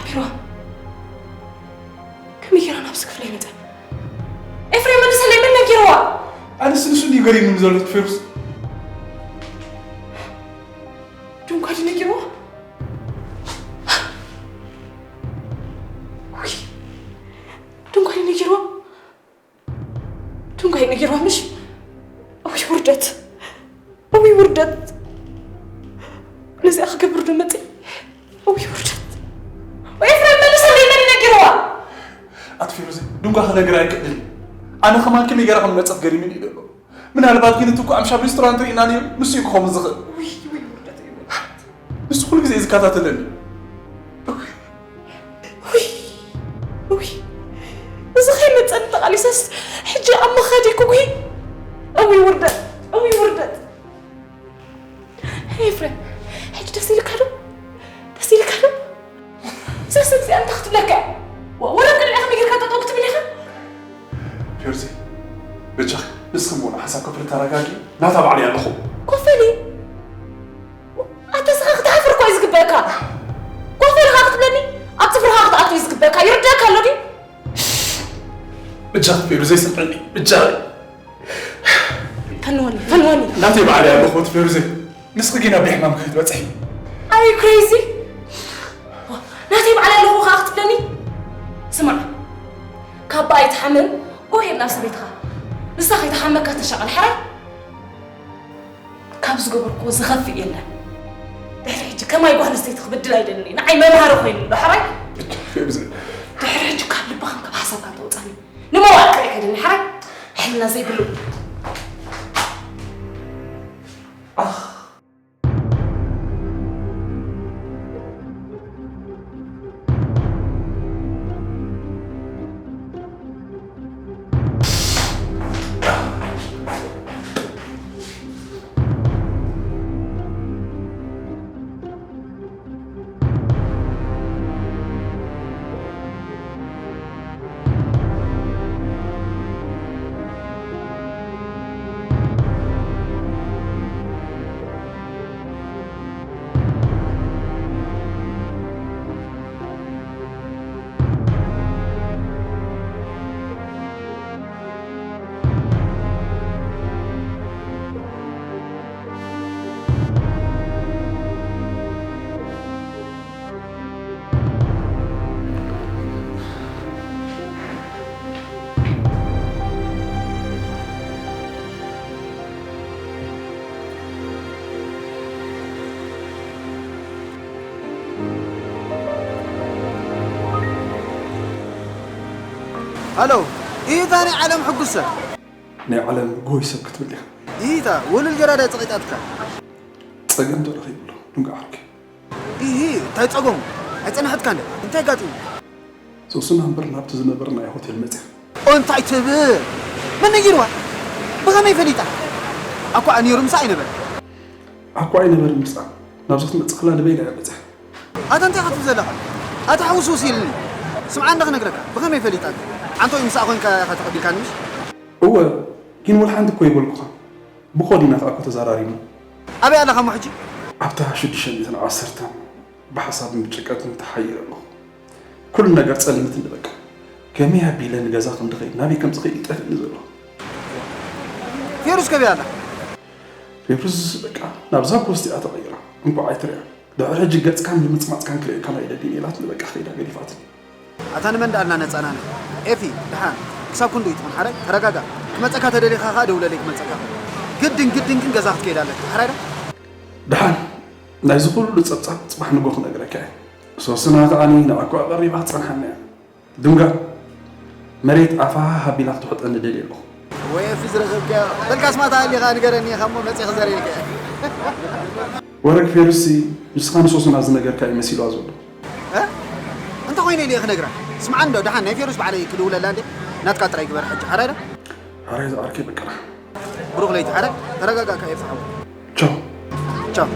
ቢሮ ከመይ ጌራ ናብዚ ክፍለይ መጸ? ኤፍሬም መልሰለይ፣ መን ነጊርዋ? ኣነስ ንሱ እንዲዩ ገሪሙኒ ዘሎ ፌሩዝ። ድንኳ ድዩ ነጊርዋ? ውይ፣ ድንኳ ድዩ ነጊርዋ? ድንኳ እዩ ነጊርዋ ምሽ? እውይ ውርደት፣ እውይ ውርደት። ነዚኣ ክገብር ዶ መጽእ? እውይ ውርደት። ወይ ኤፍሬም መልሰለይ፣ መን ነጊርዋ? ኣቲ ፌሩዝ፣ ድንኳ ክነግር ኣይክእልን። ኣነ ከማን ከመይ ገይራ ከም መጸት ገሪሙኒ እዩ ዘሎ። ምናልባት ግን እቲ እኮ ኣምሻብ ሬስቶራንት ርኢና ነይሩ፣ ንሱ እዩ ክኸውን ዝኽእል። ውይ፣ ውይ ውርደት፣ ውይ ውርደት። ንሱ ኩሉ ግዜ እዩ ዝከታተለኒ። ውይ፣ ውይ፣ እዚ ከይመጸኒ ተቓሊሰስ ሕጂ ኣብ መኻዲ ኩኩይ። እውይ ውርደት፣ እውይ ውርደት። ኤፍሬም፣ ሕጂ ደስ ኢልካ ዶ? ደስ ኢልካ ዶ? እዛ ሰብ እዚኣ እንታይ ክትብለካ እያ? ወ-፣ ወረ ቅድሚኣ ከመይ ጌርካ ጠጠው ክትብል ኢኻ? ፌርዚ፣ በጃኺ፣ ንስኺ እሞ ንሓሳብ ክፍሊ ተረጋጊ፣ ናታ ባዕለይ ኣለኹ። ኮፈሊ፣ ኣታ ንስኻ ክትሓፍር እኮ እዩ ዝግበእካ። ኮፈሊ ኸኣ ክትብለኒ፣ ኣብ ጽፍርኻ ክትኣቱ እዩ ዝግበእካ። ይርደኣካ ኣሎ ድዩ? በጃኺ ፌሩዘይ ስምዕኒ፣ በጃኺ። ፈንወኒ፣ ፈንወኒ። ናተይ ባዕለይ ኣለኹ፣ እቲ ፌሩዘይ። ንስኺ ግን ኣብ ሕማም ከይትበጽሒ። Are you crazy? ናተይ ባዕለይ ኣለኹ ኸኣ ክትብለኒ? ስማዕ፣ ካብ ብኣይ ትሓምም፣ ጎየብ ናብ ሰበይትኻ። ንሳ ከይትሓመካ ተሻቐል፣ ሓራይ? ካብ ዝገበርክዎ ዝኸፍእ የለን። ድሕሪ ሕጂ ከማይ ጓል ኣንስተይቲ ክብድል ኣይደልን እየ። ንዓይ መምሃሪ ኮይኑ ኣሎ፣ ሓራይ? ፌሩዘይ። ድሕሪ ሕጂ ካብ ልብኻን ካብ ሓሳብካን ተውጻኒ። ንመዋእል ክርኢ ከይደሊ፣ ሓራይ? ሕልና ዘይብሉ። ኣኽ። ሃሎ፣ ኢታ ናይ ዓለም ሕጉስ ሰብ። ናይ ዓለም ጎይ ሰብ ክትብል ዲኻ? ኢታ፣ ወለል ጀራዳ ጸቒጣትካ። ጸገም ዶ ረኺብሉ፣ ድንጋ ዓርኪ? ኢሂ፣ እንታይ ጸገሙ? ኣይጸናሕትካን ዶ? እንታይ ኣጋጢሙ? ሶስና እምበር ናብቲ ዝነበርናዮ ሆቴል መጽያ። ኦ፣ እንታይ ትብል? መን ነጊርዋ? ብኸመይ ፈሊጣ? ኣኳ ነይሩ ምሳኣ ኣይነበረ። ኣኳ ኣይነበረ ምሳኣ። ናብዚ ክትመጽእ ከላ ንበይና እያ መጽያ። ኣታ እንታይ ክትብል ዘለኻ? ኣታ ሕውስውስ ኢልኒ። ስምዓ እንዳ ክነግረካ። ብኸመይ ፈሊጣ? ኣንተ ወይ ምሳኣ ኮይንካ ኢኻ ተቐቢልካኒ ምሽ? እወ፣ ግን ወላ ሓንቲ እኮ ይበልኩኻ። ብኮድ ኢና ከኣ እኮ ተዘራሪብና። ኣበይ ኣለኻ እሞ ሕጂ? ኣብታ ሽዱሽተ ሚእትን ዓሰርተን ብሓሳብን ብጭንቀትን ተሓይረ ኣለኹ። ኩሉ ነገር ጸልምት እንደ በቃ። ከመይ ኣቢለ ንገዛ ከም ድኸይድ፣ ናበይ ከም ዝኸይድ ይጠፍእኒ ዘሎ። ፌሩዝ ከበይ ኣላ? ፌሩዝ በቃ ናብዛ ፖስት እያ ተቐይራ። እንኳዕ ኣይትሪኣ። ድሕሪ ሕጂ ገጽካን ምጽማጽካን ክርእየካን ኣይደልን ኢላትኒ በቃ ከይዳ ገዲፋትኒ። ኣታ ንመን ደኣ ኢልና ነጸናንዕ? ኤፊ፣ ደሓን፣ ክሳብ ክንድኡ ይትኹን፣ ሓራይ፣ ተረጋጋእ። ክመጸካ ተደሊኻ ከኣ ደውለለይ ክመጸካ። ግድን፣ ግድን ግን ገዛ ክትከይድ ኣለካ፣ ሓራይ ዶ? ደሓን፣ ናይዚ ኩሉ ጸብጻብ ጽባሕ ንጎ ክነግረካ እየ። ሶስና ከኣኒ ንዓኳ ቀሪባ ክትጸንሓኒ እያ። ድንጋ፣ መሬት ኣፋ ሃቢላ ክትውሕጠኒ ደልየ ኣለኹ። ወይ ኤፊ ዝረኸብካዮ፣ በልካስ ማታ ሃሊኻ ንገረኒ ኢኻ እሞ መጺእ ክዘርየልካ እየ። ወረግ ፌሩሲ፣ ንስኻ ንሶስና ዝነገርካ እዩ መሲልዋ ዘሎ። እ? እንተ ኾይነ ኢለ እየ ክነግራ። ስምዓኒ ዶ፣ ደሓን ናይ ፌሩስ ባዕለይ ክድውለላ እንዴ? ናትካ ጥራይ ግበር ሕጂ፣ ሓራይ ዶ? ሓራይ ዝዓርከይ በቃ። ብሩኽ ለይቲ፣ ሓራይ። ተረጋጋእካ ኤፊ ሓወይ። ቻው። ቻው።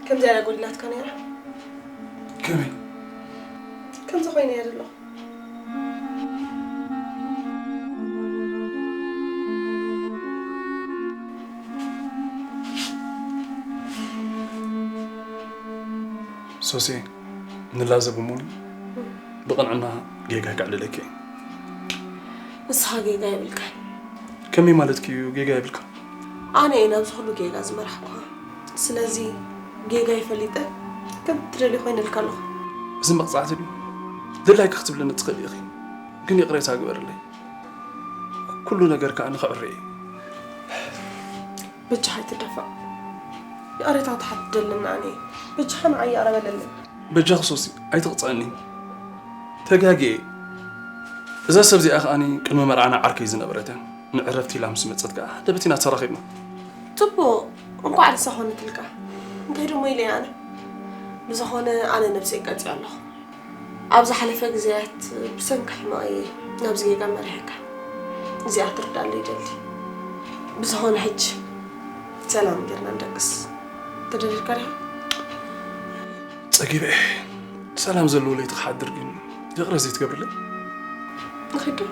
ከምዚ ኣላ ጎዲላትካ ነይራ። ከመይ? ከምዚ ኮይነ እየ ዘለኹ። ሶሲ፣ ንላዘብ እሞኒ ብቕንዕና ጌጋ ከዕልለኪ እየ። ንስኻ ጌጋ የብልካን። ከመይ ማለትኪ እዩ ጌጋ የብልካ? ኣነ እየ ናብዚ ኩሉ ጌጋ ዝመራሕኩኻ። ስለዚ ጌጋ ይፈሊጠ ከም ትደልዮ ኮይነልካ ኣለኹ። እዚ መቕጻዕቲ ድዩ? ድላይኪ ክትብልኒ ትኽእሊ ኢኺ፣ ግን ይቕሬታ ግበርለይ። ኩሉ ነገር ከኣ ንኽዕረ እዩ። በጃኻ ኣይትደፋእ። ይቕሬታ ክትሓትት ደለና ኣነ እየ። በጃኻ ንዓይ ይቕረ በለለይ። በጃኺ ሶሲ፣ ኣይትቕጽዐኒ። ተጋግየ። እዛ ሰብ እዚኣ ከኣኒ ቅድሚ መርዓና ዓርከይ ዝነበረት እያ። ንዕረፍቲ ኢላ ምስ መጸት ከኣ ደበቲና ተራኺብና። ጽቡቕ፣ እንኳዕ ንሳ ኾነትልካ። እንታይ ደሞ ኢለ ኣነ? ብዝኾነ ኣነ ነብሰይ ቀጺዐ ኣለኹ። ኣብ ዝሓለፈ ግዜያት ብሰንኪ ሕመቐይ ናብዚ ጌጋ መሪሐካ። እዚኣ ትርዳለይ ይደሊ። ብዝኾነ ሕጂ ሰላም ጌርና ንደቅስ። ተደሊልካ ዲኻ? ጸጊበ። ሰላም ዘለዎ ለይቲ ክሓድር ግን ይቕረ ዘይትገብርለይ? ንኺድ ዶ?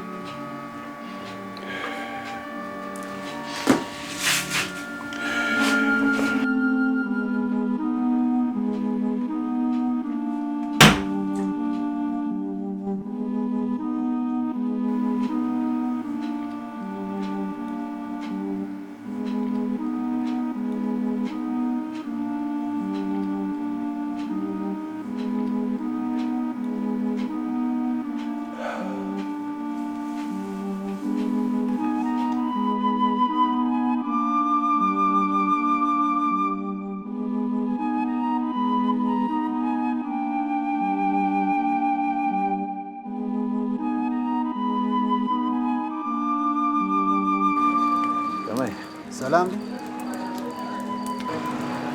ከመይ? ሰላም ድዩ?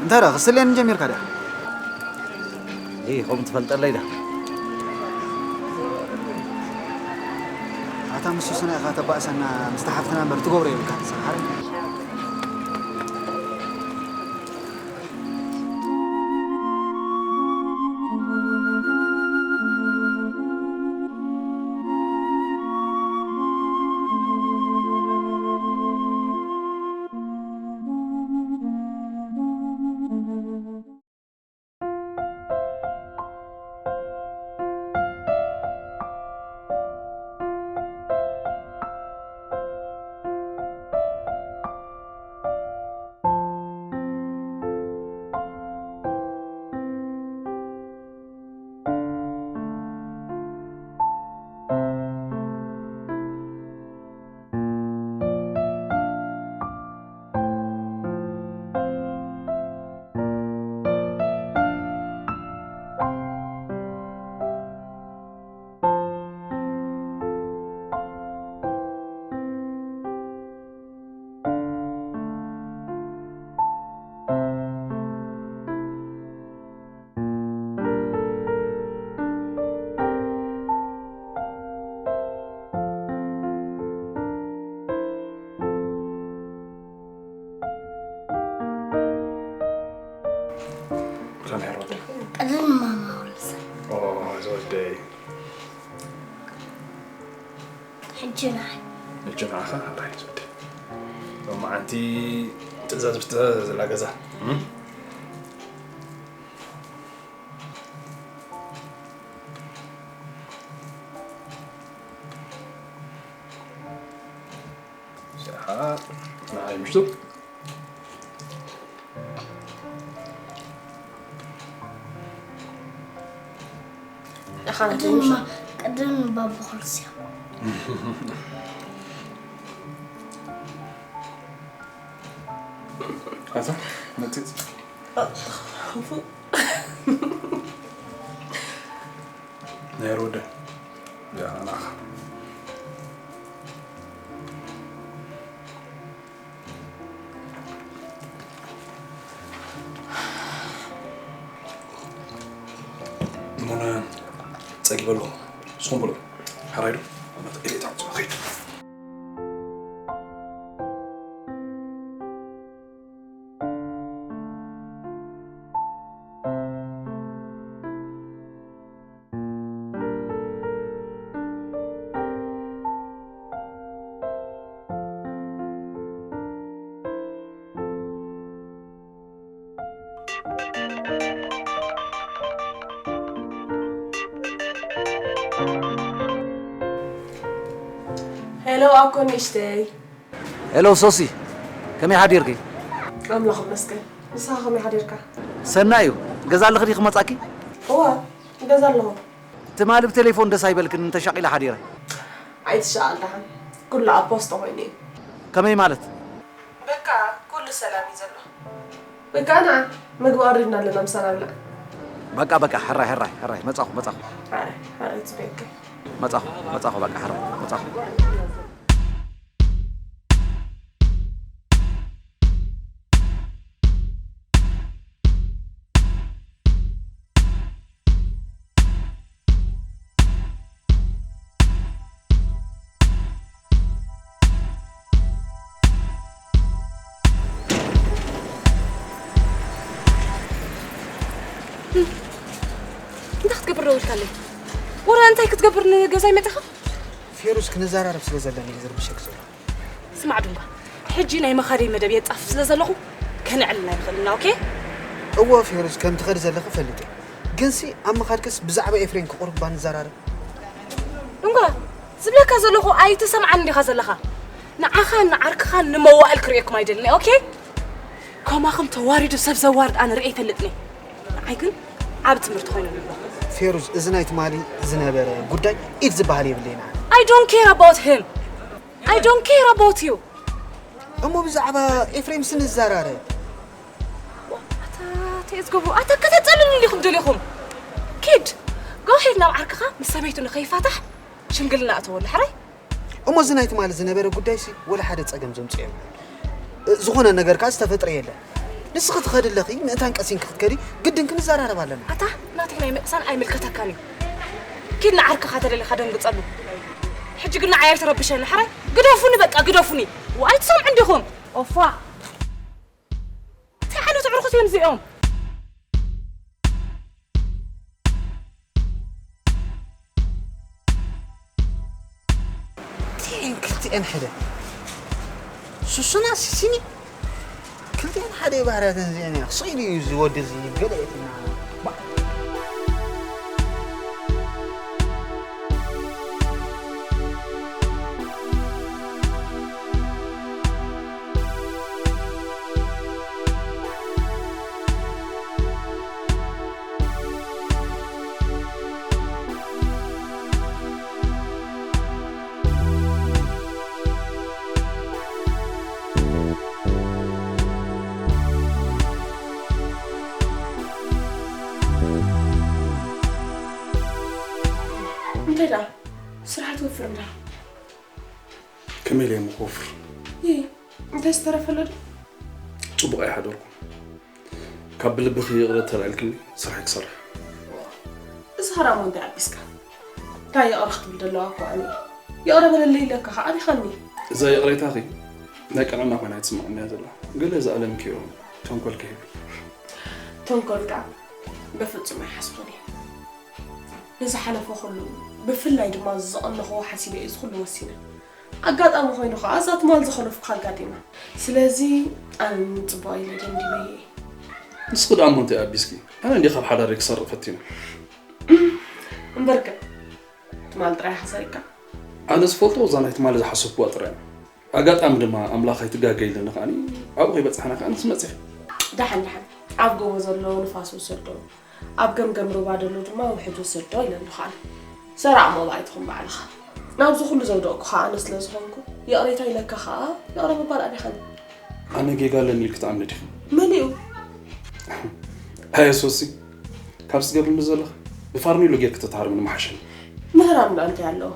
እንታይ ደኣ፣ ክስልየኒ ጀሚርካ ድያ? እይ፣ ከምኡ ትፈልጠለይ ዳ? ኣታ ምስ ሱስና ኢኻ ተባእሰና፣ ምስታ ሓፍትና እምበር ትገብሮ የብልካን፣ ሰሓረ። ከመይ ሮደ? ቅድም ማማ ወልሰ። ኦ፣ ዝወደይ። ሕጂ ንዓይ። ሕጂ ንዓኻ? ኣራይ፣ ዝወደይ። ሎማዓንቲ ትእዛዝ ብትእዛዝ ዘላ ገዛ። እም? እዚኣ ንዓይ ምሽቱ። ኢኻ ቅድም ናትምሽ። ማ-፣ ቅድም ባቦ ክርስቲያን። ኣዛ፣ መጽጽ። ናይ ሮደ። ያ፣ ናኻ። እሞነ ጸጊበ ኣለኹ። ንስኹም ብልዑ። ሕራይ ዶ? መተ-፣ ኢለ እታ ውጽእ፣ ኸይድ። ሄሎ ኣኮ ንእሽተይ። ሄሎ ሶሲ፣ ከመይ ሓዲርኪ? ኣምላኽ ይመስገን። ንስኻ ከመይ ሓዲርካ? ሰናይ እዩ። ገዛ ኣለኺ ዲኺ ክመጻኪ? እዋ፣ ገዛ ኣለኹ። ትማሊ ብቴሌፎን ደስ ኣይበልክን፣ ተሻቒለ ሓዲረ። ኣይትሻቐል ደሓን። ኩሉ ኣብ ፖስቶ ኮይኑ እዩ። ከመይ ማለት? በቃ ኩሉ ሰላም እዩ ዘሎ። በቃ ንዓ ምግቢ ቀሪብና ኣለና፣ ምሳና ብላዕ። በቃ በቃ፣ ሕራይ ሕራይ ሕራይ፣ መጻኹ መጻኹ። ሕራይ ሕራይ ትቤከ። መጻኹ መጻኹ፣ በቃ ሕራይ መጻኹ። እንታይ ክትገብር ደው ኢልካለይ? ወረ እንታይ ክትገብር ንገዛይ መጺኻ? ፌሩስ ክንዘራረብ ስለ ዘለና እዩ ዝርብሸክ ዘሎ። ስማዕ ዱንጋ፣ ሕጂ ናይ መኻደይ መደብ የጻፍፍ ስለ ዘለኹ ከነዕልል ኣይንኽእልን ኢና። ኦኬ? እወ ፌሩስ ከም ትኸዲ ዘለኺ እፈልጥ እየ። ግንሲ ኣብ ምኻድክስ ብዛዕባ ኤፍሬም ክቑርባ ንዘራረብ። ዱንጋ፣ ዝብለካ ዘለኹ ኣይትሰምዓን እንዲኻ ዘለኻ። ንዓኻን ንዓርክኻን ንመዋእል ክርእየኩም ኣይደልን እየ። ኦኬ? ከማኹም ተዋሪዱ ሰብ ዘዋርድ ኣነ ርእየ ይፈልጥኒ። ንዓይ ግን ዓብ ትምህርቲ ኮይኑ ኣሎ። ፌሩዝ፣ እዚ ናይ ትማሊ ዝነበረ ጉዳይ ኢድ ዝበሃል የብለይን ኣነ። I don't care about him. I don't care about you. እሞ ብዛዕባ ኤፍሬምስ ንዘራረብ። ኣታ ተዝገብሩ ኣታ ከተጸልሉ እንዲኹም ደሊኹም። ኪድ፣ go ahead ናብ ዓርክኻ ምስ ሰበይቱ ንኸይፋታሕ ሽምግልና እተወሉ ሕራይ። እሞ እዚ ናይ ትማሊ ዝነበረ ጉዳይሲ ወላ ሓደ ጸገም ዘምጽኦ የብሉን። እ፣ ዝኾነ ነገር ከኣ ዝተፈጥረ የለን። ንስኺ ትኸዲ ኣለኺ፣ ምእንታን ቀሲንኪ ክትከዲ ግድን ክንዘራረብ ኣለና። ኣታ ናተይ ናይ ምቅሳን ኣይምልከተካን እዩ። ኪድ ንዓርክኻ ተደሊኻ ደንግጸሉ። ሕጂ ግን ንዓይ ኣይትረብሸኒ ሕራይ። ግደፉኒ በቃ ግደፉኒ። ዋይ ትሰምዑ እንዲኹም። ኦፋ። እንታይ ዓይነት ኣዕሩኽት እዮም እዚኦም? ክልቲኤን ክልቲኤን ሕደ ሱሱና ሲሲኒ ክልቲኤን ሓደ ባህርያተን እዚአን እያ ስኢሉ እዩ እዚ ወዲ እዚ ገለ የትና እንታይ ደኣ ስራሕ ትወፍር እንዳ ከመይ ኢለ እሞ ክወፍር? ይህ እንታይ ዝተረፈለ ዶ ጽቡቕ ኣይሓደርኩን። ካብ ብልብኺ ይቕረ ተላኢልክኒ ስራሕ ክሰርሕ። እዚ ኸራሞ እንታይ ኣቢስካ እንታይ ይቕረ ክትብል ዘለዋ እኮ ኣነ ይቕረ በለለይ ኢለካ ኸዓ ኣሪኻኒ። እዛ ይቕሬታኺ ናይ ቅንዕና ኮይና ኣይትስምዓኒ እያ ዘላ። ገለ ዝኣለምክዮ ተንኮል ከይብል። ተንኮል ከኣ በፍጹም ኣይሓስቦን እየ። ንዝሓለፈ ኩሉ ብፍላይ ድማ ዝቐነኽዎ ሓሲበ እየ እዚ ኩሉ ወሲነ። ኣጋጣሚ ኮይኑ ከኣ እዛ ትማል ዝኸለፍኩኻ ኣጋጢማ። ስለዚ ኣነ ንምጽባቕ ኢለ ደንዲበ እየ። ንስኺ ደኣ እሞ እንታይ ኣቢስኪ? ኣነ እንድየ ካብ ሓዳረይ ክሰርቕ ፈቲነ። እምበርከ ትማል ጥራይ ኢኻ ሰሪቕካ። ኣነ ዝፈልጦ እዛ ናይ ትማሊ ዝሓሰብክዋ ጥራይ እያ። ኣጋጣሚ ድማ ኣምላኽ ኣይትጋገይለኒ ከኣ ኣብኡ ከይበጻሕና ከኣ ንስመጽ ኢኻ። ደሓን ደሓን ኣብ ጎቦ ዘሎ ንፋስ ውሰዶ ኣብ ገምገም ሩባ ደሎ ድማ ውሕጅ ውሰዶ ኢለ ኣለኹ ኣነ። ሰራዕ ሞባእ ኣይትኹን ባዕልኻ። ናብዚ ኩሉ ዘውደቕኩኻ ኣነ ስለ ዝኾንኩ ይቕሬታ ኢለካ ኸኣ ይቕረ ምባል ኣቢኻኒ። ኣነ ጌጋ ኣለኒ ኢልኪ ትኣምኒ ዲኺ? መሊኡ። ኣየ ሶሲ፣ ካብ ዝገብርኒ ዘለኺ ብፋርኔሎ ጌርኪ ተትሃርምኒ ምሓሸኒ። ምህራም ደኣ እንታይ ኣለዎ?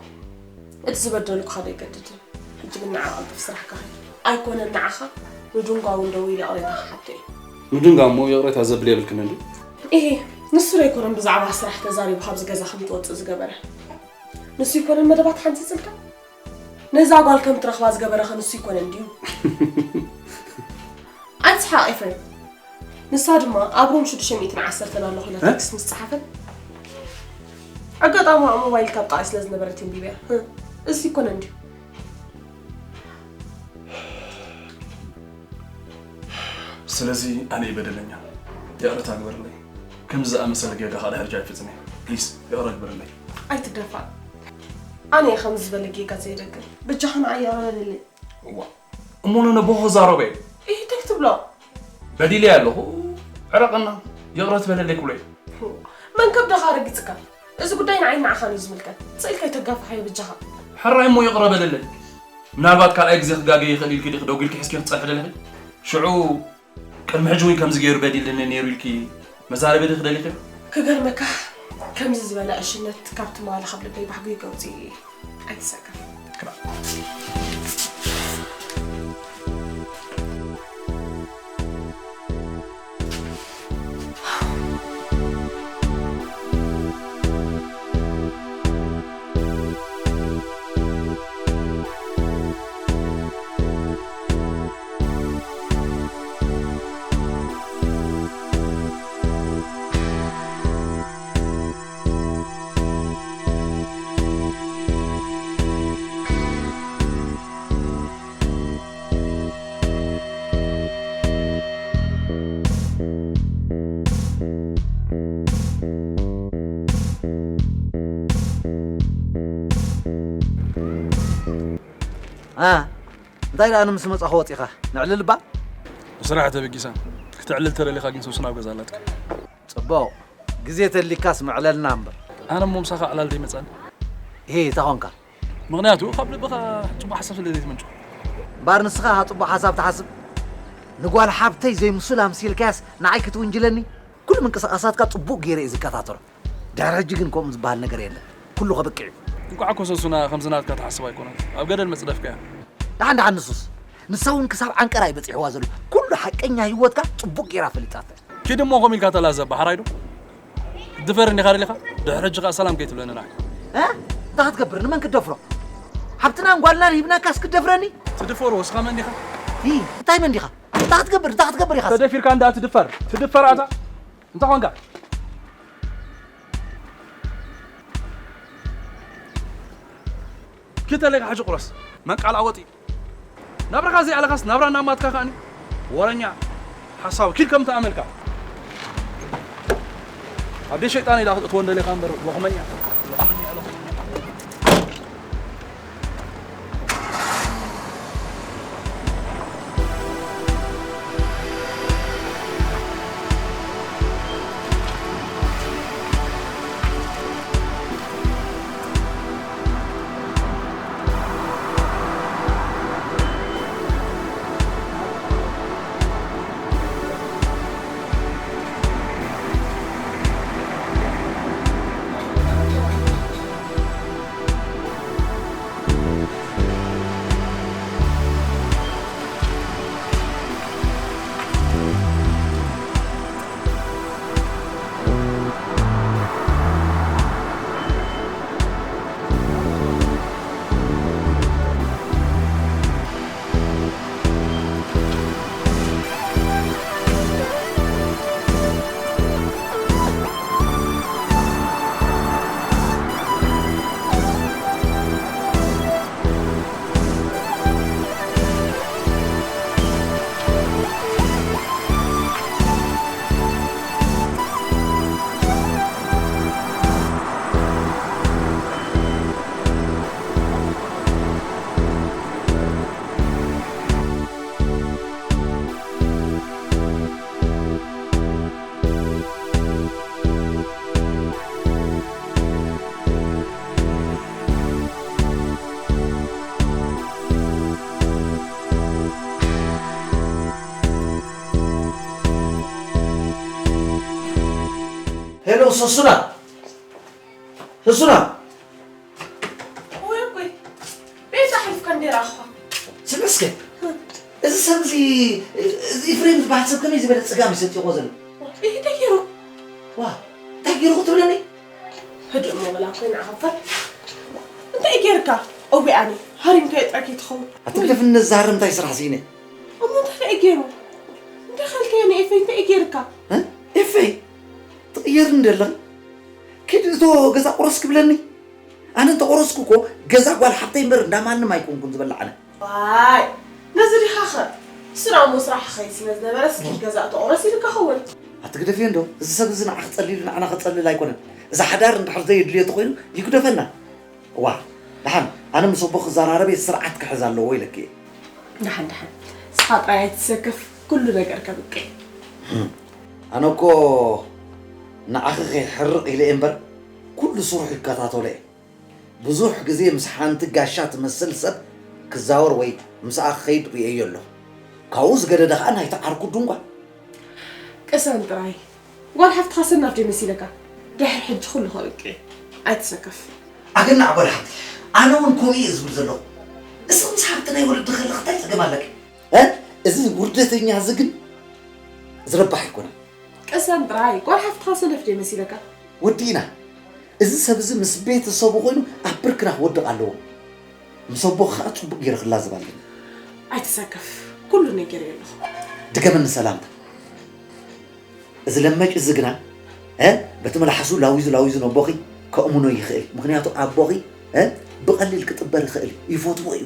እቲ ዝበደልኩኻ ዶ የገድድ? ሕጂ ግን ንዓ ቀልጥፍ ስራሕካ ኺድ። ኣይኮነን ንዓኻ ንዱንጋ እውን ደዊለ ይቕሬታ ክሓቶ እየ። ንዱንጋ እሞ ይቕሬታ ዘብል የብልክን እንድዩ? ኢሂ ንሱ ዶ ኣይኮነን ብዛዕባ ስራሕ ተዛሪቡ ካብዚ ገዛ ከም ትወፅእ ዝገበረ? ንሱ ኣይኮነን መደባት ሓንፂፅልካ? ነዛ ጓል ከም ትረኽባ ዝገበረኸ ንሱ ኣይኮነን ድዩ? ኣይትስሓቕ ኤፍሬም። ንሳ ድማ ኣብ ሩም ሽዱሽተ ሚእትን ዓሰርተን ኣለኹ ኢላ እ? ቴክስት ምስ ጸሓፈት ኣጋጣሚ ኣብ ሞባይል ካብ ጣዕይ ስለ ዝነበረት ተንቢበያ። እ፣ እዚ ይኮነ እንድዩ። ስለዚ ኣነ እየ በደለኛ። ይቕረታ ግበርለይ። ከምዚ ዝኣመሰለ ጌጋ ከዓ ድሕሪ ሕጂ ኣይፍጽም እየ። ፕሊስ፣ ይቕረ ግበርለይ። ኣይትደፋእ። ኣነ እየ ከምዚ ዝበለ ጌጋ ዘይደግም። በጃኻ ንዓይ ይቕረ በለለይ። እዋ፣ እሞ ነነ ቦ ክዛረቦ እየ። ኢህ፣ እንታይ ክትብሎ? በዲለ ኣለኹ። ዕረቐና፣ ይቕረ ትበለለይ ክብሎ እየ። መን ከብድኻ ረጊጽካ? እዚ ጉዳይ ንዓይ ንዓኻን እዩ ዝምልከት። ስእልካ ኣይተጋፍሓዮ በጃኻ። ሕራይ እሞ ይቕረ በለለይ። ምናልባት ካልኣይ ግዜ ክጋገ ይኽእል ኢልኪ ዲኺ ደው ኢልኪ ሒዝኪ ክትጸንሒ ደሊኺ? ሽዑ ቅድሚ ሕጂ እውን ከምዚ ገይሩ በዲልኒ ነይሩ ኢልኪ መዛረቢ ዲኺ ደሊኺ? ክገርመካ፣ ከምዚ ዝበለ ዕሽነት ካብቲ መዋለ ካብ ልበይ ባሕጉ ይገውጽ እዩ። ኣይትሰከፍ። ኣ፣ እንታይ ደኣ ንምስ መጻኹ ወጺኻ? ንዕልል እባ። ንስራሕ ተበጊሳ። ክትዕልል ተደሊኻ ግን ሰብስና ኣብ ገዛ ኣላትካ። ጽቡቕ። ግዜ ተሊካስ ምዕለልና እምበር። ኣነ እሞ ምሳኻ ዕላል ዘይመጻኒ። እሄ፣ እንታይ ኾንካ? ምኽንያቱ ካብ ልብኻ ጽቡቕ ሓሳብ ስለ ዘይትመንጩ። እምበር ንስኻ ጽቡቕ ሓሳብ ትሓስብ? ንጓል ሓብተይ ዘይምሱል ኣምሲልካያስ ንዓይ ክትውንጅለኒ? ኩሉ ምንቅስቓሳትካ ጽቡቕ ገይረ እየ ዝከታተሎ። ድሕሪ ሕጂ ግን ከምኡ ዝበሃል ነገር የለን። ኩሉ ከብቅዕ እዩ። እንቋዕ እኮ ሰሱና ከምዚ ናትካ ትሓስብ ኣይኮነን። ኣብ ገደል መጽደፍካ እያ። ደሓን ደሓን ንሱስ። ንሳ እውን ክሳብ ዓንቀራ እዩ በጺሕዋ ዘሎ። ኩሉ ሓቀኛ ህይወትካ ጽቡቕ ገይራ ፈሊጣቶ። ኪድ እሞ ከምኡ ኢልካ ተላዘባ፣ ሓራይ ዶ? ክትድፈር እንዲኻ ደሊኻ? ድሕሪ ሕጂ ኸኣ ሰላም ከይትብለኒ ንዓይ። እ? እንታይ ክትገብር? ንመን ክትደፍሮ? ሓብትናን ጓልናን ሂብናካስ ክትደፍረኒ? ትድፈሮ ወስኻ መን ዲኻ? ይ፣ እንታይ መን ዲኻ? እንታይ ክትገብር? እንታይ ክትገብር ኢኻ? ተደፊርካ እንዳ ትድፈር። ትድፈር ኣታ። እንታይ ኾንካ? ኪድ ተለካ ሕጂ ቁረስ። መንቃል ኣወጢ። ናብራኻ ዘይኣለኻስ ናብራ ናማትካ ከኣኒ። ወረኛ። ሓሳዊ። ኪድ ከም ተኣመልካ። ኣብ ደይ ሸይጣን ኢላ ክትእትዎ እንደሌኻ እምበር፣ ሎኽመኛ። ሎኽመኛ፣ ሎኽመኛ። ሄሎ፣ ሰሱና። ሰሱና። ወይ፣ ወይ። ቤት ኣሕሊፍካ እንዴ ረኣኽዋ? ስምዒ እስከ። እዚ ሰብ እዚ፣ እዚ ኤፍሬም ዝበሃል ሰብ ከመይ ዝበለ ጸገም እዩ ሰጢቑዎ ዘሎ? ይህ እንታይ ገይሩ? ዋ፣ እንታይ ገይሩ ክትብለኒ? ህድእ እሞ በላ ኮይና ዓኸፈር። እንታይ ገይርካ? እውይ ኣነ፣ ሃሪምካዮ ጥራይ ከይትኸውን። ኣትግደፍኒ፣ ነዛርም እንታይ ስራሕ ስኢነ? እሞ እንታይ ደኣ ገይሩ? እንታይ ኸልካዮ ንኤፈይ እንታይ ገይርካ? እ? ኤፈይ? ትቕየርኒ ደለኺ? ኪድ እቶ ገዛ ቁረስ ክብለኒ? ኣነ እንተቆረስኩ እኮ ገዛ ጓል ሓብተይ እምበር እንዳ ማንም ኣይኮንኩን ዝበልዕ ኣነ። ዋይ፣ ነዚ ዲኻኸ? ስራ እሞ ስራሕ ኸይድ ስለ ዝነበረ እስኪ ገዛ እቶ ቁረስ ኢልካ ኸውን። ኣትግደፍዮ እንዶ፣ እዚ ሰብ እዚ ንዓኺ ጸሊሉ ንዓና ከጸልል ኣይኮነን። እዚ ሓዳር እንድሕር ዘየድልዮ ተኾይኑ ይግደፈና። እዋ፣ ደሓን ኣነ ምስ ኣቦኺ ክዘራረብ እየ፣ ስርዓት ክሕዝ ኣለዎ ኢለኪ እየ። ደሓን ደሓን፣ ንስኻ ጥራይ ኣይትሰከፍ፣ ኩሉ ነገር ከብቅዕ። ኣነ እኮ ንዓኺ ከይሕርቕ ኢለ እየ እምበር፣ ኩሉ ስርሑ ይከታተሎ እየ። ብዙሕ ግዜ ምስ ሓንቲ ጋሻ ትመስል ሰብ ክዛወር ወይ ምስኣ ክኸይድ ርእየዮ ኣለኹ። ካብኡ ዝገደደ ኸኣ ናይቲ ዓርኩ ድንጓ። ቅሰን ጥራይ። ጓል ሓፍትኻ ሰናፍ ዶ መሲለካ? ድሕሪ ሕጂ ኩሉ ከብቅዕ። ኣይትሰከፍ። ኣገናዕ ጓል ሓፍቲ፣ ኣነ እውን ከምኡ እየ ዝብል ዘለኹ። እስኺ ምስ ሓብቲ ናይ ወለዲ ከለኺ እንታይ ጸገም ኣለኪ? እ? እዚ ውርደተኛ እዚ ግን ዝረባሕ ኣይኮነን። ቅሰን ጥራይ። ጓል ሓፍትኻ ሰነፍ ዶ መሲለካ? ወዲእና። እዚ ሰብ እዚ ምስ ቤተሰቡ ኮይኑ ኣብ ብርክና ክወድቕ ኣለዎ። ምስ ኣቦኺ ኸኣ ጽቡቕ ገይረ ክላዘብ ኣለኒ። ኣይትሰከፍ፣ ኩሉ ነጊረዮ ኣለኹ። ድገመኒ ሰላምታ። እዚ ለመጭ እዚ ግና፣ እ፣ በቲ መልሓሱ ላዊዙ ላዊዙ ነቦኺ ከእምኖ ይኽእል። ምኽንያቱ ኣቦኺ፣ እ፣ ብቐሊል ክጥበር ይኽእል እዩ። ይፈትዎ እዩ።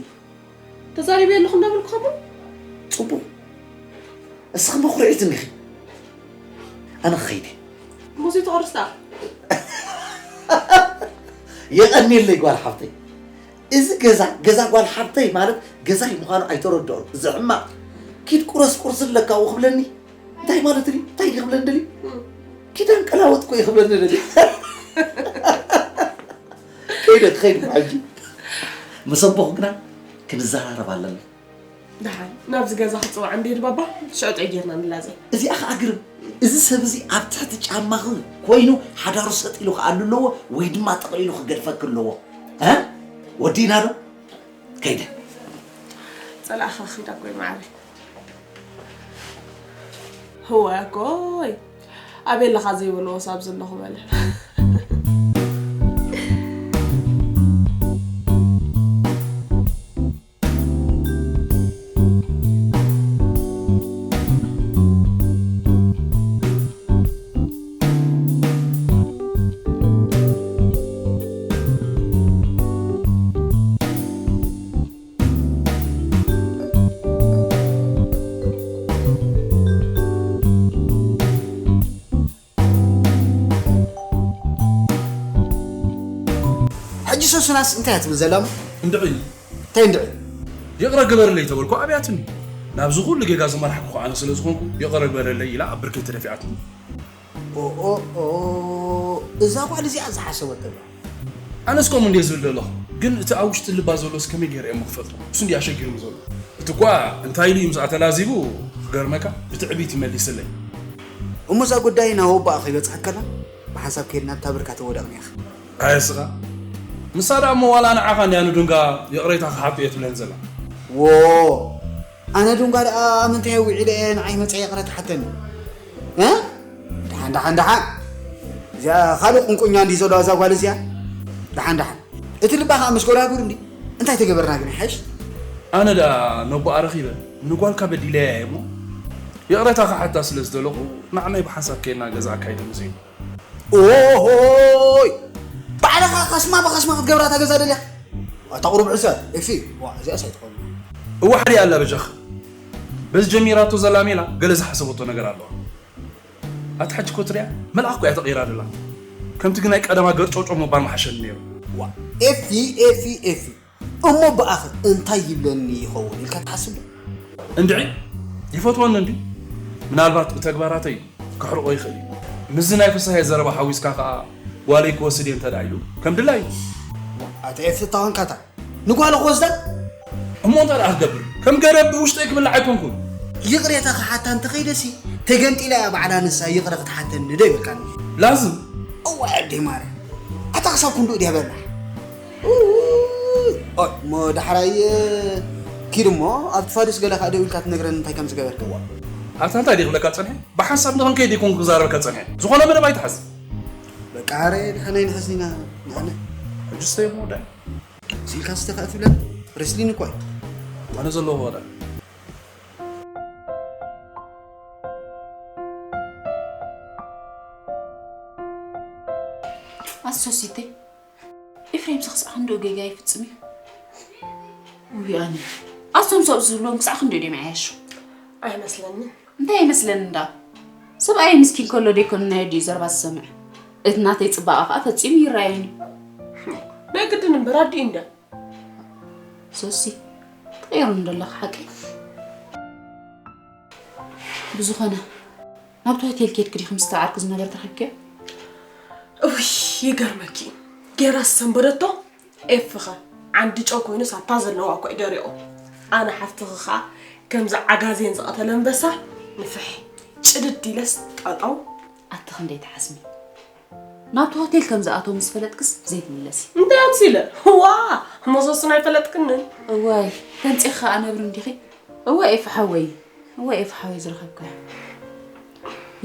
ተዛሪበ ኣለኹ እንዳበልኩ ኸሞ? ጽቡቕ። እስኺ መኹርዒት እንዲኺ። ኣነ ክኸይድ እየ። ሙዚ ተቐርስ ደኣ። የቐንየለይ ጓል ሓፍተይ። እዚ ገዛ፣ ገዛ ጓል ሓፍተይ ማለት ገዛይ ምዃኑ ኣይተረድኦን። እዚ ሕማቕ። ኪድ ቁረስ ቁርሲ ኣለካ ክብለኒ? እንታይ ማለት እዩ? እንታይ ክብለኒ ደልዩ? ኪዳን ቀላወጥኩ እዩ ክብለኒ ደልዩ። ከይደ ክኸይድ ሕጂ። ምስ ኣቦኹ ግና ክንዘራረብ ኣለና። ደሓን ናብዚ ገዛ ክጽዋዕ እንድየ ድባባ፣ ሽዑ ጥዑይ ጌርና ንላዘብ። እዚኣ ኸኣ ግርም። እዚ ሰብ እዚ ኣብ ትሕቲ ጫማኺ ኮይኑ ሓዳሩ ሰጥ ኢሉ ክኣሉ ኣለዎ ወይ ድማ ጠቕሊሉ ክገድፈኪ ኣለዎ። እ? ወዲእና ዶ? ከይደ። ጸላእኻ ኺዳ እኮ እዩ መዓረይ። ህወ ኣኮይ፣ ኣበይ ኣለኻ ዘይበልዎ ሳብ ዘለኹ በለ። ሕጂ ሶስናስ እንታይ እያ ትብል ዘላ? እንድዒ። እንታይ እንድዒ? ይቕረ ግበርለይ ተበልኩ ኣብያትኒ። ናብዚ ኩሉ ጌጋ ዝመራሕኩ ኣነ ስለ ዝኾንኩ ይቕረ ግበረለይ ኢላ ኣብ ብርከይ ተደፊኣትኒ። ኦ፣ ኦ፣ ኦ፣ እዛ ጓል እዚኣ ዝሓሰበት ደላ። ኣነስ ከምኡ እንድየ ዝብል ዘለኹ፣ ግን እቲ ኣብ ውሽጢ ልባ ዘሎስ ከመይ ገይረ እየ እሞ ክፈልጦ? እሱ እንድዩ ኣሸጊሩኒ ዘሎ። እቲ እኳ እንታይ ኢሉ እዩ ምስኣ ተላዚቡ፣ ክገርመካ፣ ብትዕቢት ይመሊስለይ። እሞ እዛ ጉዳይ ናብ ኣቦኣ ከይበጽሐት ከላ፣ ብሓንሳብ ከይድና ኣብታ ብርካ ተወደቕና ኢኻ። ኣየ ስኻ፣ ንሳ ደኣ እሞ ዋላ ንዓኻ እንድያ ንዱንጋ ይቕሬታ ክሓቶ እየ ትብለኒ ዘላ። ዎ፣ ኣነ ዱንጋ ደኣ ምንታይ ውዒለ እየ ንዓይ መጸ ይቕረ ትሓተኒ? እ? ደሓን፣ ደሓን፣ ደሓን። እዚኣ ካልእ ቁንቁኛ እንድዩ ዘለዋ እዛ ጓል እዚኣ። ደሓን፣ ደሓን። እቲ ልባ ኸኣ ምስ ጎራጉር እንዲ። እንታይ ተገበርና ግን ይሓይሽ? ኣነ ደኣ ነቦኣ ረኺበ ንጓልካ በዲለያ እየ እሞ ይቕሬታ ክሓታ ስለ ዝደለኹ ንዓናይ ብሓንሳብ ከይድና ገዛ ኣካይደ ሙዚየም። ኦሆይ! ባዕልኻ ኸስማ ብኸስማ ክትገብራ እታ ገዛ ደልያ? ኣታ ቁሩብ ዕሰ፣ ኤፊ፣ ዋ፣ እዚኣስ ኣይትኾንን። እዋ ሓዲኣ ኣላ በጃኻ። በዚ ጀሚራቶ ዘላ ሜላ ገለ ዝሓሰበቶ ነገር ኣለዋ። ኣታ ሕጂ እኮ ትሪኣ መልኣኽ እኮ እያ ተቐይራ ደላ። ከምቲ ግን ናይ ቀደማ ገርጨውጨው ምባል ምሓሸኒ ነይሩ። ዋ፣ ኤፊ፣ ኤፊ፣ ኤፊ። እሞ ብኣኸ እንታይ ይብለኒ ይኸውን ኢልካ ትሓስብ ዶ? እንድዒ ይፈትወኒ እንድዩ። ምናልባት ብተግባራተይ ክሕርቆ ይኽእል እዩ። ምስዚ ናይ ፍስሃየ ዘረባ ሓዊስካ ከኣ ጓለይ ክወስድ እየ እንተ ደኣ ኢሉ ከም ድላዩ። ኣቲ ኤፍታ ኾንካታ ንጓሉ ክወስዳ? እሞ እንታይ ደኣ ክገብር? ከም ገረብ ብውሽጠይ ክብላዕ ኣይኮንኩን። ይቕሬታ ክሓታ እንተኸይደሲ ተገንጢላ እያ ባዕላ ንሳ ይቕረ ክትሓተኒ ዶ ይበልካኒ? ላዝም። እዋይ ኣደይ ማርያም። ኣታ ክሳብ ክንድኡ ድያ በላሕ? ኡይ፣ ኦይ፣ እሞ ዳሕራይ ኪድ እሞ ኣብቲ ፋዱስ ገለ ከኣ ደው ኢልካ ትነግረኒ እንታይ ከም ዝገበርክዋ። ኣታ እንታይ ድየ ክብለካ ጸኒሐ? ብሓንሳብ ንኸንከይድ እየ ኮንኩ ክዛረበካ ጸኒሐ። ዝኾነ መደብ ኣይትሓዝ። በቃ፣ ኣረ፣ ድሓን ኣይንሕዝን ኢና፣ ንኣነ። ሕጂ ስተይ እሞ ወዳእ። ሲልካ ስተ ከኣ ትብለኒ? ሬስሊን እኮ እዩ። ኣነ ዘለኹ ወዳእ። ኣሶሲተይ፣ ኤፍሬም ክሳዕ ክንድኡ ጌጋ ይፍጽም እዩ። ውይ ኣነ፣ ኣቶም ሰብ ዝብሎም ክሳዕ ክንድኡ ድዮም ይዓያሹ? ኣይመስለንን። እንታይ ኣይመስለንን እንዳ? ሰብኣይ ምስኪን ከሎ ደይኮን ናይ ኣዲኡ ዘረባ ዝሰምዕ። እቲ ናተይ ጽባቐ ከኣ ፈጺሙ ይረኣየኒ። ናይ ግድን እምበር ኣዲኡ እንዳ ሶሲ ትቕየሩ እንደለኻ ሓቂ። ብዝኾነ ናብቲ ሆቴል ኬድክ ዲኹም ዝተዓርኩ ዝነበርት ረኺብክዮ? እውይ ይገርመኪ ጌራ ዝሰንበደቶ ኤፍኸ ዓንዲ ጨው ኮይኑስ ኣታ ዘለዋ እኮ እዩ ደሪቑ ኣነ ሓፍትኺ ኸዓ ከምዚ ዓጋዜን ዝቐተለ ኣንበሳ ንፍሕ ጭድድ ኢለስ ጠጠው ኣቲ ክንደይ ትሓስሚ ናብቲ ሆቴል ከም ዝኣተው ምስ ፈለጥክስ ዘይትምለሲ እንታይ ኣምሲለ ዋ መሶስን ኣይፈለጥክንን እዋይ ተንፂኻ ኣነብር እንዲኺ እወ ኤፍ ሓወይ እወ ኤፍ ሓወይ ዝረኸብካዮ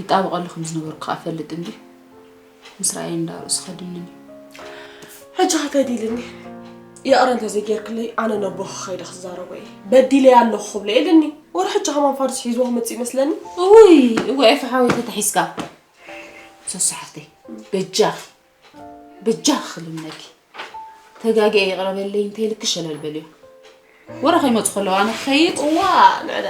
ይጣበቐሉ ከም ዝነበርኩ ከዓ ፈልጥ እንዲ ምስ ረኣየ እንዳ ርእሱ ከድንን እዩ ሕጂ ኸ ተዲልኒ ይቕረ እንተዘይጌርክለይ ኣነ ነቦ ክኸይደ ክዛረቦ እየ በዲለይ ኣለኹ ክብሎ የለኒ ወረ ሕጂ ከማን ፋርስ ሒዝዎ ክመፅእ ይመስለኒ እውይ እወ ኤፍ ሓወይ ተታሒዝካ ሶሲ ሓፍተይ በጃኺ በጃኺ ክልምነኪ ተጋጊየ ይቕረ በለይ እንተይልኪ ሸለል በልዮ ወረ ከይመፁ ከለዉ ኣነ ክኸይድ እዋ ንዕዳ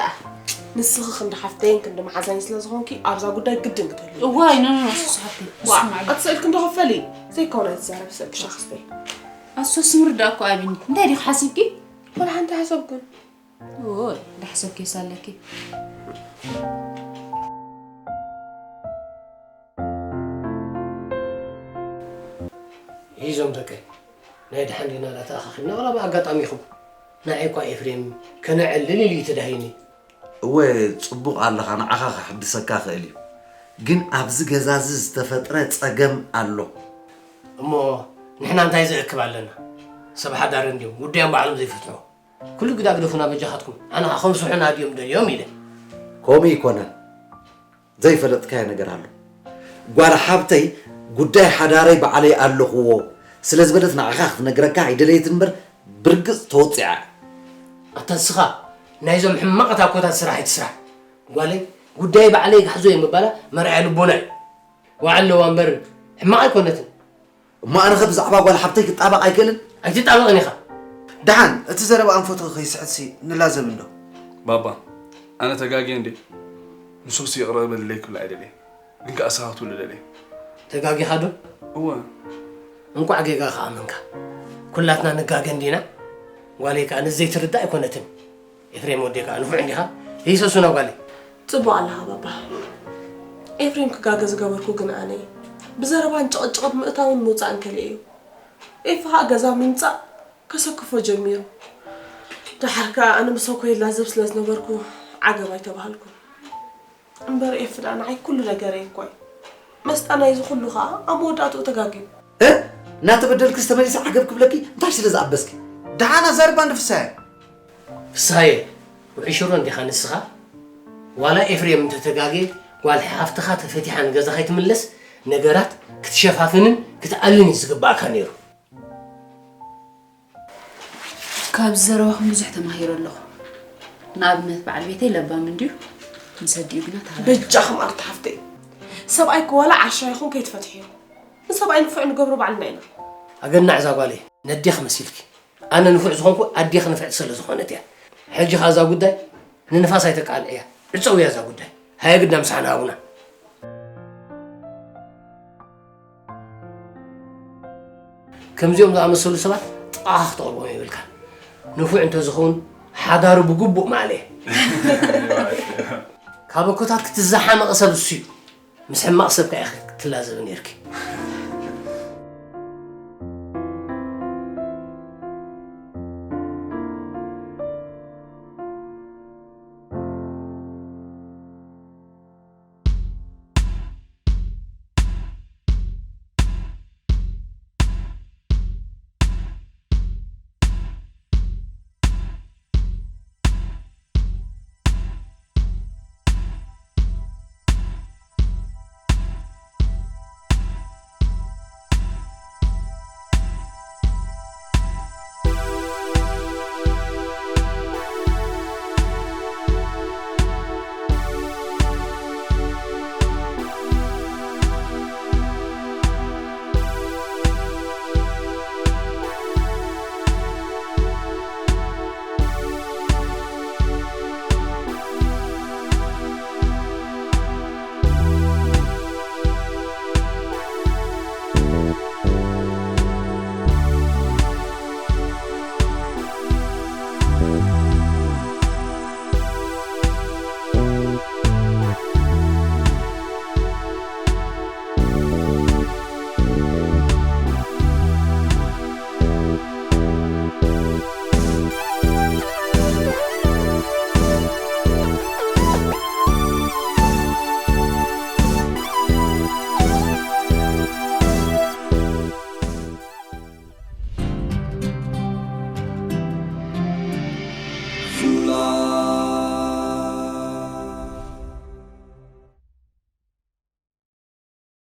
ንስኺ ክንዲ ሓፍተይን ክንዲ መሓዛይን ስለ ዝኾንኪ ኣብዛ ጉዳይ ግድን ክትህሉ እዋይ ኖ ኖ ሶሲ ሓፍተይ ዋ ኣትስእልኪ እንዶ ክፈሊ ዘይከውን ኣይትዛረብ ሰብ ብሻ ክስተይ ኣሶሲ ምርዳእ እኮ ኣብኒ እንታይ ዲኺ ሓሲብኪ ወላ ሓንቲ ሓሰብኩን ኦይ ዳሕሰብ ኬስ ኣለኪ ሂዞም ደቀይ ናይ ድሓን ዲና ዳተኣኻኺብና ዋላ ብኣጋጣሚ ኢኹም ንዓይ እኳ ኤፍሬም ከነዕልል ኢሉ እዩ ተዳሂኒ እወ ጽቡቕ ኣለኻ ንዓኻ ክሕድሰካ ክእል እዩ ግን ኣብዚ ገዛ እዚ ዝተፈጥረ ጸገም ኣሎ እሞ ንሕና እንታይ ዘእክብ ኣለና ሰብ ሓዳር እንድዮም ጉዳዮም ባዕሎም ዘይፈትሑ ኩሉ ግዳ ግደፉና በጃኻትኩም ኣነ ከኸንስሑና ድዮም ደልዮም ኢለ ከምኡ ይኮነን ዘይፈለጥካዮ ነገር ኣሎ ጓል ሓብተይ ጉዳይ ሓዳረይ ባዕለይ ኣለኽዎ ስለ ዝበለት ንዓኻ ክትነግረካ ኣይደለየትን እምበር ብርግጽ ተወጺዓ ኣታ ንስኻ ናይዞም ሕማቕ ታኮታት ስራሕ ኣይትስራሕ ጓለይ ጉዳይ ባዕለይ ክሕዞ እየ ምባላ መርኣያ ልቦና እዩ ዋዕ ኣለዋ እምበር ሕማቕ ኣይኮነትን እሞ ኣነኸ ብዛዕባ ጓል ሓብተይ ክጣበቕ ኣይክእልን? ኣይትጣበቕን ኢኻ። ደሓን እቲ ዘረባ ኣንፈትኺ ከይስሕትሲ ንላዘብ እንዶ። ባባ ኣነ ተጋግየ እንድየ ንሶሲ ይቕረ በልለይ ክብላ ኣይደልየን ግን ከኣ ሰሃትሉ ደልየ። ተጋጊኻ ዶ? እወ። እንቋዕ ጌጋኻ ኣመንካ። ኩላትና ንጋገ እንዲና? ጓለይ ከኣ ነዚ ዘይትርዳእ ኣይኮነትን። ኤፍሬም ወደይ ከኣ ንፉዕ እንዲኻ? ህይሰሱና ጓለይ። ጽቡቕ ኣለኻ ባባ። ኤፍሬም ክጋገ ዝገበርኩ ግን ኣነ እየ። ብዘረባን ጭቕጭቕን ምእታውን ምውጻእን ከሊኤ እዩ። ኤፊ ከኣ ገዛ ምምጻእ ከሰክፎ ጀሚሩ። ደሓር ከኣ ኣነ ምሳው ኮይላ ዘብ ስለ ዝነበርኩ ዓገብ ኣይተባህልኩን። እምበር ኤፊ ደኣ ንዓይ ኩሉ ነገረይ እኮ እዩ። መስጣ ናይዚ ኩሉ ከኣ ኣብ መወዳእትኡ ተጋግዩ። እ? እናተበደልክስ ተመሊሰ ዓገብ ክብለኪ እንታይ ስለ ዝኣበስኪ? ደሓን ኣዛርባ እንዶ ፍስሃየ። ፍስሃየ፣ ውዑይ ሽሮ እንዲኻ ንስኻ? ዋላ ኤፍሬም እንተተጋግየ ጓል ሓፍትኻ ተፈቲሓ ንገዛ ከይትምለስ ነገራት ክትሸፋፍንን ክትኣልን እዩ ዝግባእካ ነይሩ። ካብዚ ዘረባኹም ብዙሕ ተማሂረ ኣለኹ። ንኣብነት በዓል ቤተይ ለባም እንድዩ ምስ ኣዲኡ ግና ተሃራርዩ። በጃኹም ኣርት ሓፍተይ ሰብኣይ እኮ ዋላ ዓሻ ይኹን ከይትፈትሕዮ ንሰብኣይ ንፉዕ ንገብሮ ባዕልና ኢና። ኣገናዕ እዛ ጓለይ ነዴኺ መሲልኪ። ኣነ ንፉዕ ዝኾንኩ ኣዴኺ ንፍዕቲ ስለ ዝኾነት እያ። ሕጂ ኸኣ እዛ ጉዳይ ንንፋስ ኣይተቃልዕያ። ዕጸውያ እዛ ጉዳይ። ሃየ ግዳ ምሳሕና ሃቡና። ከምዚኦም ዝኣመሰሉ ሰባት ጥቓኻ ክትቐርቦም የብልካን። ንፉዕ እንተዝኸውን ሓዳሩ ብግቡእ ምኣለየ። ካብ ኣኮታት ክትዝሓመቐ ሰብ እሱ እዩ። ምስ ሕማቕ ሰብ ከኣ ኢኺ ክትላዘቢ ነይርኪ።